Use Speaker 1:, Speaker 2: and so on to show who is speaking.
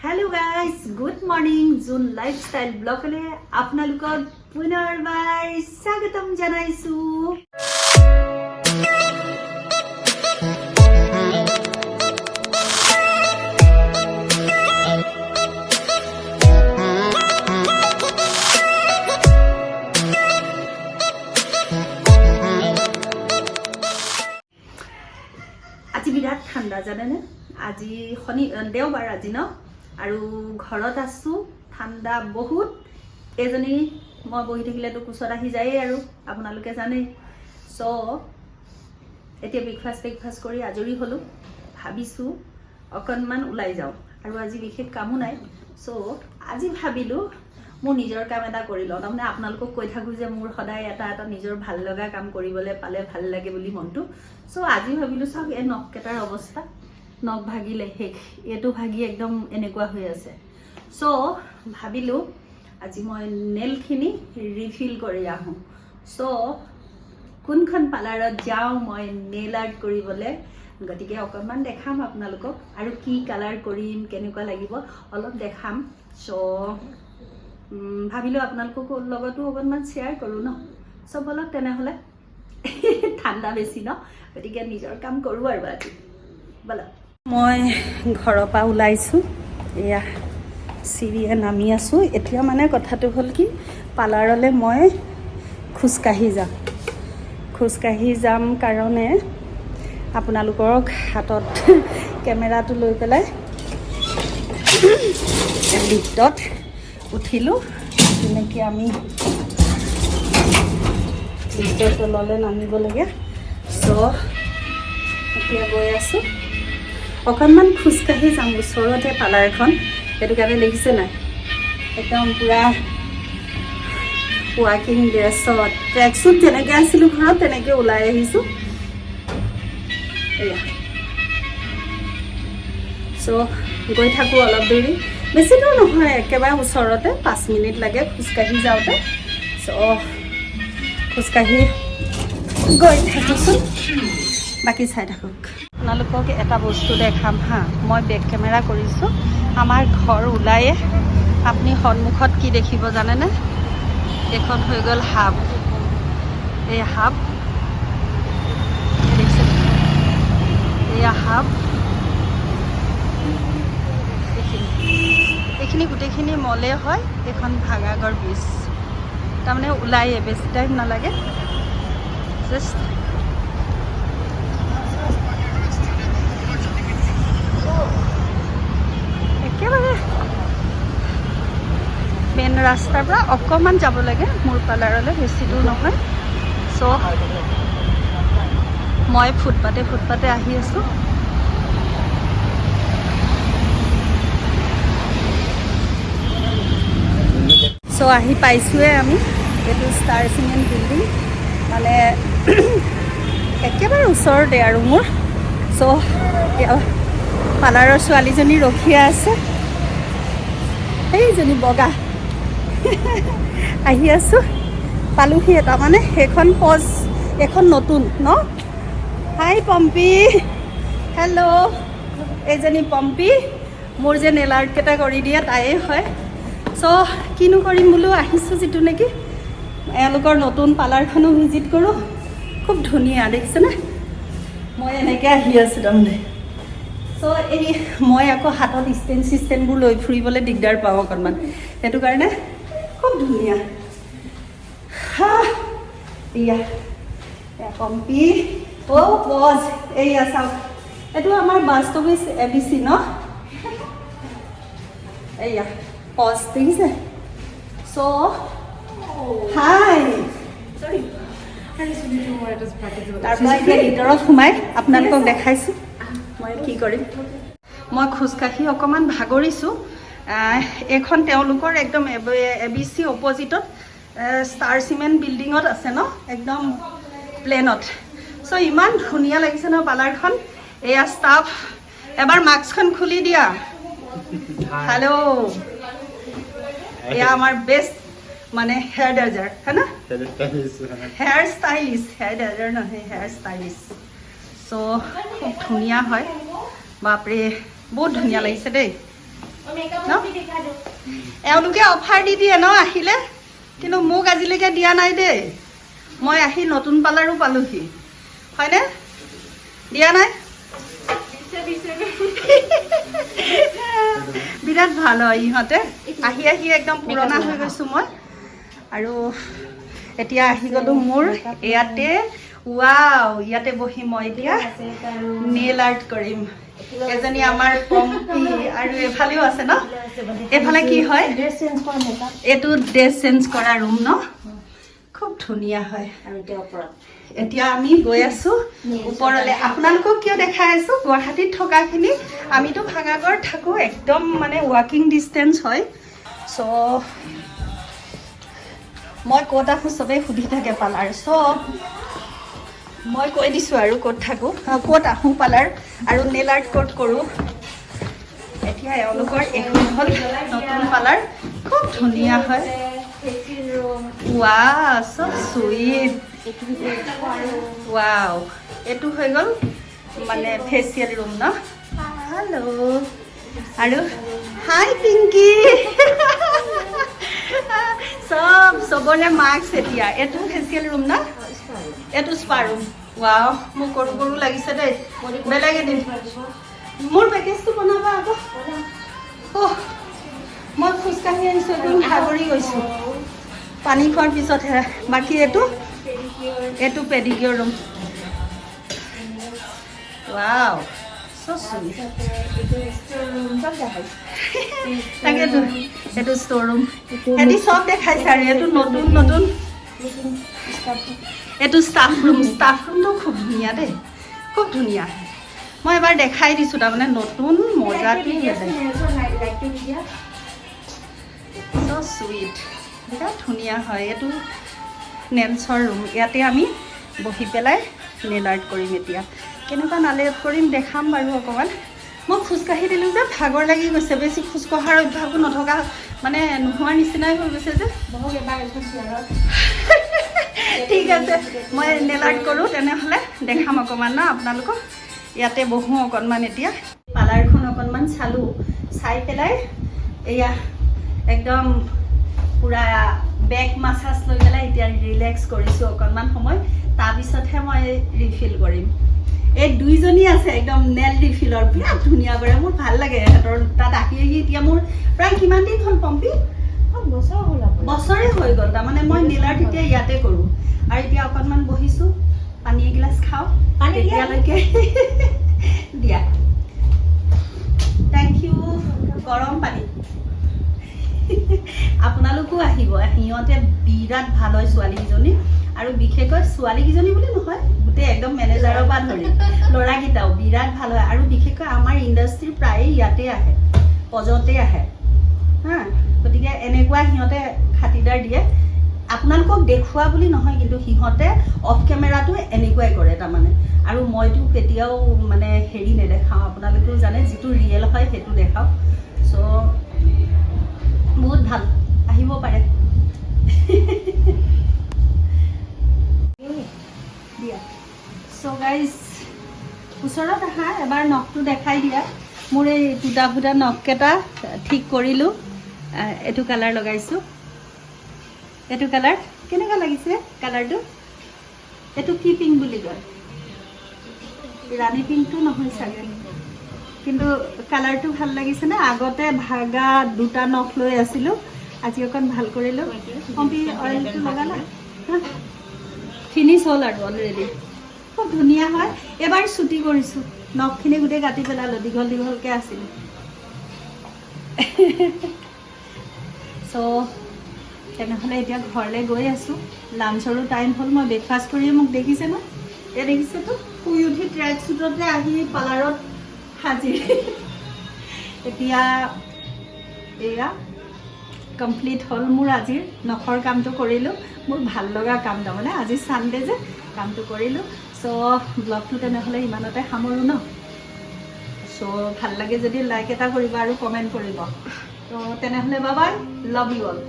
Speaker 1: Hello' guys, good morning. জোন lifestyle ব্লগলৈ আপোনালোকক পুনৰবাৰ স্বাগতম জনাইছোঁ। আজি বিৰাট ঠাণ্ডা, জানেনে? আজি শনি, দেওবাৰ আজি ন, আৰু ঘৰত আছোঁ, ঠাণ্ডা বহুত। এইজনী মই বহি থাকিলেতো কোচত আহি যায়েই আৰু আপোনালোকে জানেই। চ' এতিয়া ব্ৰেকফাষ্ট চেকফাষ্ট কৰি আজৰি হ'লোঁ। ভাবিছোঁ অকণমান ওলাই যাওঁ আৰু আজি বিশেষ কামো নাই। চ' আজি ভাবিলোঁ মোৰ নিজৰ কাম এটা কৰি লওঁ। তাৰমানে আপোনালোকক কৈ থাকোঁ যে মোৰ সদায় এটা এটা নিজৰ ভাল লগা কাম কৰিবলৈ পালে ভাল লাগে বুলি মনটো। চ' আজি ভাবিলোঁ, চাওক এই নখকেইটাৰ অৱস্থা, নখ ভাগিলে শেষ, এইটো ভাগি একদম এনেকুৱা হৈ আছে। চ' ভাবিলোঁ আজি মই নেইলখিনি ৰিফিল কৰি আহোঁ। চ' কোনখন পাৰ্লাৰত যাওঁ মই নেইল আৰ্ট কৰিবলৈ, গতিকে অকণমান দেখাম আপোনালোকক আৰু কি কালাৰ কৰিম, কেনেকুৱা লাগিব অলপ দেখাম। চ' ভাবিলোঁ আপোনালোকৰ লগতো অকণমান শ্বেয়াৰ কৰোঁ ন। চ' ব'লক তেনেহ'লে, ঠাণ্ডা বেছি ন, গতিকে নিজৰ কাম কৰোঁ আৰু আজি। ব'লক। মই ঘৰৰ পৰা ওলাইছোঁ, এয়া চিৰিয়ে নামি আছোঁ এতিয়া। মানে কথাটো হ'ল কি, পাৰ্লাৰলৈ মই খোজকাঢ়ি যাম। খোজকাঢ়ি যাম কাৰণে আপোনালোকক হাতত কেমেৰাটো লৈ পেলাই লিফ্টত উঠিলোঁ। তেনেকৈ আমি লিফ্টৰ তললৈ নামিব লাগে। চ' এতিয়া গৈ আছোঁ, অকণমান খোজকাঢ়ি যাম, ওচৰতে পাৰ্লাৰখন। সেইটো কাৰণে দেখিছে নাই, একদম পূৰা ৱাকিং ড্ৰেছত, ট্ৰেকচুট যেনেকৈ আছিলোঁ ঘৰত তেনেকৈ ওলাই আহিছোঁ। এয়া, চ' গৈ থাকোঁ অলপ দেৰি, বেছি দূৰ নহয়, একেবাৰে ওচৰতে, 5 মিনিট লাগে খোজকাঢ়ি যাওঁতে। চ' খোজকাঢ়ি গৈ থাকোঁচোন, বাকী চাই থাকক। আপোনালোকক এটা বস্তু দেখাম হা। মই বেক কেমেৰা কৰিছোঁ। আমাৰ ঘৰ ওলায়ে আপুনি সন্মুখত কি দেখিব জানেনে? এইখন হৈ গ'ল হাব। এই হাব দেখিছে? এয়া হাব। এইখিনি এইখিনি গোটেইখিনি মলে হয়। এইখন ভাঙাগড় ব্ৰিজ। তাৰমানে ওলায়ে বেছি টাইম নালাগে, জাষ্ট একেবাৰে মেইন ৰাস্তাৰ পৰা অকণমান যাব লাগে মোৰ পাৰ্লাৰলৈ, বেছি দূৰ নহয়। চ' মই ফুটপাতে ফুটপাতে আহি আছোঁ। চ' আহি পাইছোঁৱে আমি। এইটো ষ্টাৰ চিমেণ্ট বিল্ডিং, মানে একেবাৰে ওচৰতে আৰু মোৰ। চ' পাৰ্লাৰৰ ছোৱালীজনী ৰখিয়ে আছে, সেইজনী বগা। আহি আছোঁ, পালোহি। তাৰমানে সেইখন পজ, এইখন নতুন ন। হাই পম্পী, হেল্ল'। এইজনী পম্পী, মোৰ যে নেইল আৰ্টকেইটা কৰি দিয়ে তাইয়ে হয়। চ' কিনো কৰিম বোলো, আহিছোঁ যিটো নেকি এওঁলোকৰ নতুন পাৰ্লাৰখনো ভিজিট কৰোঁ। খুব ধুনীয়া, দেখিছেনে? মই এনেকৈ আহি আছোঁ তাৰমানে। চ' এই মই আকৌ হাতত ষ্টেণ্ড চিষ্টেণ্ডবোৰ লৈ ফুৰিবলৈ দিগদাৰ পাওঁ অকণমান, সেইটো কাৰণে। খুব ধুনীয়া। হা, এয়া এয়া পম্পী। অ' পজ, এইয়া চাওক, এইটো আমাৰ বাছ অফিচ এবিচি ন। এইয়া পজ, দেখিছে? চ' হাই। তাৰপৰা এতিয়া ভিতৰত সোমাই আপোনালোকক দেখাইছোঁ মই কি কৰিম। মই খোজকাঢ়ি অকণমান ভাগৰিছোঁ। এইখন তেওঁলোকৰ একদম এবিচি অপজিটত ষ্টাৰ চিমেণ্ট বিল্ডিঙত আছে ন, একদম প্লেনত। চ' ইমান ধুনীয়া লাগিছে ন পাৰ্লাৰখন। এয়া ষ্টাফ, এবাৰ মাস্কখন খুলি দিয়া। হেল্ল', এয়া আমাৰ বেষ্ট মানে হেয়াৰ ড্ৰেজাৰ হয় না, হেয়াৰ ষ্টাইলিছ, হেয়াৰ ড্ৰেজাৰ নহয়, হেয়াৰ ষ্টাইলিছ। চ' খুব ধুনীয়া হয়। বাপৰে, বহুত ধুনীয়া লাগিছে দেই। ন? এওঁলোকে অফাৰ দি দিয়ে ন আহিলে, কিন্তু মোক আজিলৈকে দিয়া নাই দেই। মই আহি নতুন পাৰ্লাৰো পালোহি, হয়নে? দিয়া নাই। বিৰাট ভাল হয় ইহঁতে। আহি আহি একদম পুৰণা হৈ গৈছোঁ মই। আৰু এতিয়া আহি গ'লোঁ মোৰ ইয়াতে। ৱাও, ইয়াতে বহি মই এতিয়া নেইল আৰ্ট কৰিম। এজনী আমাৰ পম্পী আৰু এইফালেও আছে ন? এইফালে কি হয়? এইটো ড্ৰেছ চেঞ্জ কৰা ৰুম ন? খুব ধুনীয়া হয়। এতিয়া আমি গৈ আছো ওপৰলৈ। আপোনালোকক কিয় দেখাই আছো? গুৱাহাটীত থকাখিনি, আমিতো ভাঙাগড়ত থাকোঁ, একদম মানে ৱাকিং ডিষ্টেঞ্চ হয়। চ' মই ক'ত আহোঁ চবেই সুধি থাকে পাৰ্লাৰ। চ' মই কৈ দিছোঁ আৰু ক'ত থাকোঁ, ক'ত আহোঁ পাৰ্লাৰ আৰু নেইল আৰ্ট ক'ত কৰোঁ। এতিয়া এওঁলোকৰ এইখন হ'ল নতুন পাৰ্লাৰ, খুব ধুনীয়া হয়। ৱাও, চ' চুইট। ৱাও, এইটো হৈ গ'ল মানে ফেচিয়েল ৰুম ন? হেল্ল' আৰু হাই পিংকি। চব চবৰে মাস্ক। এতিয়া এইটো ফেচিয়েল ৰুম ন? এইটো স্পা ৰুম। ৱাও, মোৰ কৰোঁ কৰোঁ লাগিছে দেই। বেলেগ এদিন মোৰ পেকেজটো বনাবা আকৌ। অহ, মই খোজকাঢ়ি আহিছোঁ, একদম ভাগৰি গৈছোঁ। পানী খোৱাৰ পিছতহে। বাকী এইটো পেডিকিয়ৰ ৰুম। ৱাও, চ' চুইট। তাকেতো, এইটো ষ্ট'ৰ ৰুম। সিহঁতি চব দেখাইছে। আৰু এইটো নতুন নতুন, এইটো ষ্টাফ ৰুম। ষ্টাফ ৰুমটো খুব ধুনীয়া দেই, খুব ধুনীয়া। মই এবাৰ দেখাই দিছোঁ, তাৰমানে নতুন মজাটোৱে বেলেগ। চ' চুইট, বিৰাট ধুনীয়া হয়। এইটো নেলছৰ ৰুম। ইয়াতে আমি বহি পেলাই নেল আৰ্ট কৰিম। এতিয়া কেনেকুৱা নেল আৰ্ট কৰিম দেখাম বাৰু অকণমান। মই খোজকাঢ়ি দিলোঁ যে ভাগৰ লাগি গৈছে। বেছি খোজকঢ়াৰ অভ্যাসো নথকা, মানে নোহোৱাৰ নিচিনাই হৈ গৈছে যে। ঠিক আছে, মই নেল আৰ্ট কৰোঁ তেনেহ'লে, দেখাম অকণমান ন আপোনালোকক। ইয়াতে বহোঁ অকণমান। এতিয়া পাৰ্লাৰখন অকণমান চালোঁ, চাই পেলাই এয়া একদম পূৰা বেক মাছাজ লৈ পেলাই এতিয়া ৰিলেক্স কৰিছোঁ অকণমান সময়। তাৰপিছতহে মই ৰিফিল কৰিম। এই দুইজনী আছে একদম নেল ৰিফিলৰ, বিৰাট ধুনীয়া কৰে। মোৰ ভাল লাগে ইহঁতৰ তাত আহি আহি। এতিয়া মোৰ প্ৰায় কিমান দিন হ'ল পম্পী? বছৰে হৈ গ'ল। তাৰমানে মই নেল আৰ্ট এতিয়া ইয়াতে কৰোঁ। আৰু এতিয়া অকণমান বহিছোঁ, পানী এগিলাচ খাওঁ।
Speaker 2: পানী দিয়া।
Speaker 1: তেতিয়ালৈকে দিয়া। Thank U. গৰম পানী। আপোনালোকো আহিব, সিহঁতে বিৰাট ভাল হয় ছোৱালীকেইজনী। আৰু বিশেষকৈ ছোৱালীকেইজনী বুলি নহয়, গোটেই একদম মেনেজাৰৰ পৰা ধৰি ল'ৰাকেইটাও বিৰাট ভাল হয়। আৰু বিশেষকৈ আমাৰ ইণ্ডাষ্ট্ৰীৰ প্ৰায়ে ইয়াতে আহে, পজতে আহে হা। গতিকে এনেকুৱা সিহঁতে খাতিৰদাৰ দিয়ে। আপোনালোকক দেখুওৱা বুলি নহয়, কিন্তু সিহঁতে অফ কেমেৰাটো এনেকুৱাই কৰে তাৰমানে। আৰু মইতো কেতিয়াও মানে হেৰি নেদেখাওঁ, আপোনালোকেও জানে, যিটো ৰিয়েল হয় সেইটো দেখাওঁ। চ' বহুত ভাল, আহিব পাৰে। দিয়া। চ' গাইজ, ওচৰত আহা, এবাৰ নখটো দেখাই দিয়া। মোৰ এই টুটা ফুটা নখকেইটা ঠিক কৰিলোঁ। এইটো কালাৰ লগাইছোঁ। এইটো কালাৰ কেনেকুৱা লাগিছে? কালাৰটো এইটো কি পিংক বুলি কয়? ৰাণী পিংকটো নহয় চাগে, কিন্তু কালাৰটো ভাল লাগিছেনে? আগতে ভাগা দুটা নখ লৈ আছিলোঁ, আজি অকণ ভাল কৰিলোঁ। পম্পী, অইলটো লগালা? ফিনিছ হ'ল আৰু অলৰেডি। খুব ধুনীয়া হয়। এইবাৰ চুটি কৰিছোঁ, নখখিনি গোটেই কাটি পেলালোঁ, দীঘল দীঘলকৈ আছিলে। চ' তেনেহ'লে এতিয়া ঘৰলৈ গৈ আছোঁ। লাঞ্চৰো টাইম হ'ল। মই ব্ৰেকফাষ্ট কৰিয়ে, মোক দেখিছে ন? এই দেখিছেতো, শুই উঠি ট্ৰেক চুটতে আহি পাৰ্লাৰত হাজিৰ। এতিয়া এয়া কমপ্লিট হ'ল মোৰ আজিৰ নখৰ কামটো কৰিলোঁ। মোৰ ভাল লগা কাম, তাৰমানে আজি ছানডে যে কামটো কৰিলোঁ। চ' ব্লগটো তেনেহ'লে ইমানতে সামৰোঁ ন? চ' ভাল লাগে যদি লাইক এটা কৰিব আৰু কমেণ্ট কৰিব। ত' তেনেহ'লে bye, love you all.